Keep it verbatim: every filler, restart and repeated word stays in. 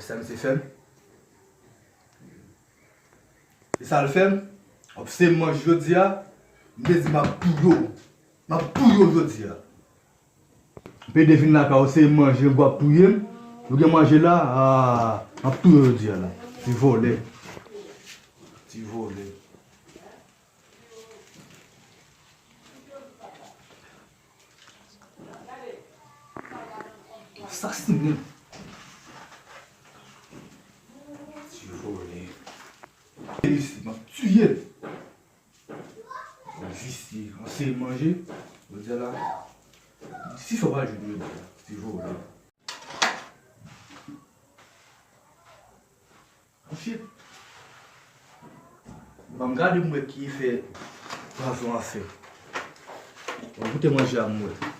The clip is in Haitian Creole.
Sa misye fè m. E sa l fè m. W ap seye manje jodi a. M te di m ap touye w. M ap touye w jodi a. M pede vin lakay ou seye manje, w ap touye m. Ou gen manje la, a, m ap touye w jodi a la. Ti vòlè. Ti vòlè. Asasinen. Ti vòlè. Isi, m ap tiye l. Visye, anseye manje. Jodi a la, si fè w pa jwenn jodi a, ti vòlè. Shit. Ban m gade m wè ki efè pwazon an fè. Ban m goute manje a m wè.